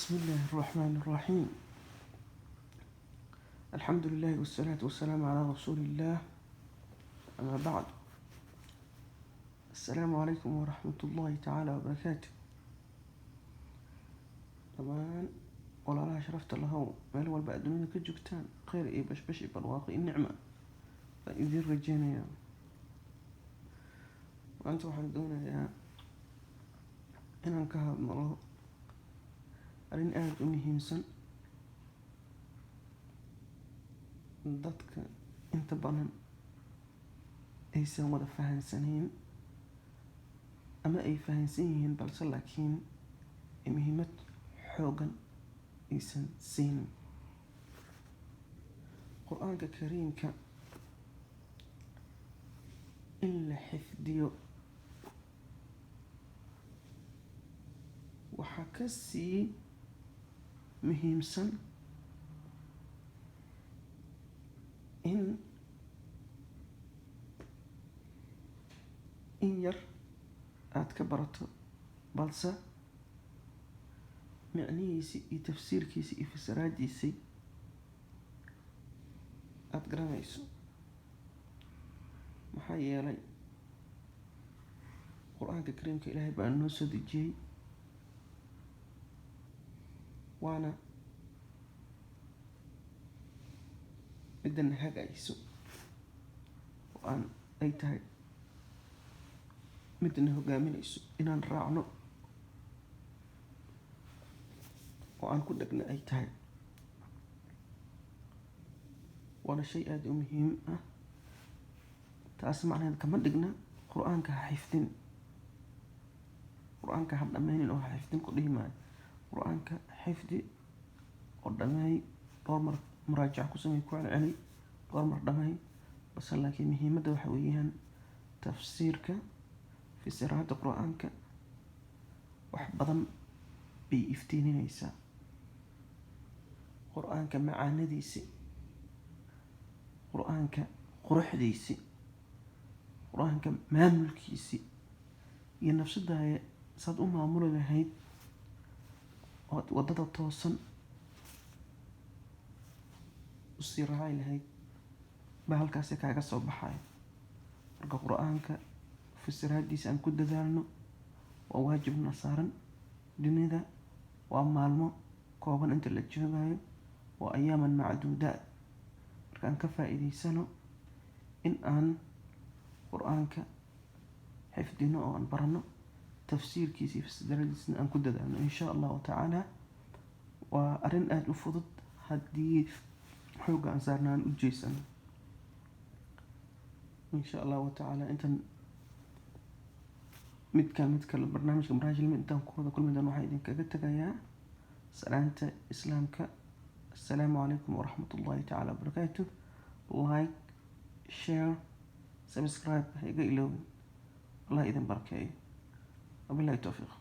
بسم الله الرحمن الرحيم. الحمد لله والصلاة والسلام على رسول الله، أما بعد. السلام عليكم ورحمة الله تعالى وبركاته. Dhammaan walaalaha sharafta lahow, meel walba adduunyada ka joogtaan, khayr iyo bashbash iyo barwaaqo iyo nicma baan idiin rajeynayaa. Maanta waxaan doonayaa inaan ka hadlo arrin aada u muhiimsan, dadka inta badan aysan wada fahansanayn ama ay fahansan yihiin, balse laakiin ay muhiimad xoogan aysan siinin. Qur-aanka Kariimka in la xifdiyo waxaa ka sii muhiimsan in yar aada ka barato, balse micnihiisi iyo tafsiirkiisi iyo fasiraadiisii aada garanayso. Maxaa yeelay, Qur-aanka Kariimka Ilaahay baa noo soo dejiyey, waana middan hagayso oo aan ay tahay midna hogaaminayso inaan raacno oo aan ku dhegna ay tahay. Waana shay aada u muhiim ah. Taas macnaheed kama dhigna Qur-aanka ha xifdin, Qur-aanka ha dhameynin oo ha xifdin ku dhihi maayo. Qur-aanka xifdi oo dhameey, dhowr mar muraajaca ku samey, ku celceli, dhowr mar dhameey, balse laakiin muhiimadda waxa weeyaan tafsiirka, fasiraadda Qur-aanka. Wax badan bay iftiininaysaa Qur-aanka macaanadiisi, Qur-aanka quruxdiisi, Qur-aanka maamulkiisi iyo nafsadaaya saad u maamuli lahayd ood waddada toosan usii raaci lahayd baa halkaasi kaaga soo baxaya. Marka Qur-aanka fasiraadiisa aan ku dadaalno, waa waajibna saaran. Dunida waa maalmo kooban inta la joogayo, waa أياما معدودات. Marka aan ka faa-iideysano in aan Qur-aanka xifdino oo aan barano, tafsiirkiisa iyo fasiraadiisna aan ku dadaalno, insha Allahu tacaala. Waa arrin aada u fudud haddii xoogga aan saarna, aan u jeysano, insha Allahu tacaala. Intan midkan mid kale, barnaamijka barnaamij lamid, intaan ku wada kulmi doono, waxaan idinkaga tegayaa salaanta Islaamka. Assalaamu calaykum waraxmat ullahi tacaala wabarakaatuh. Like, share, subscribe ha iga iloobin. Allah idin barakeeyo. Wabillahi towfiiq.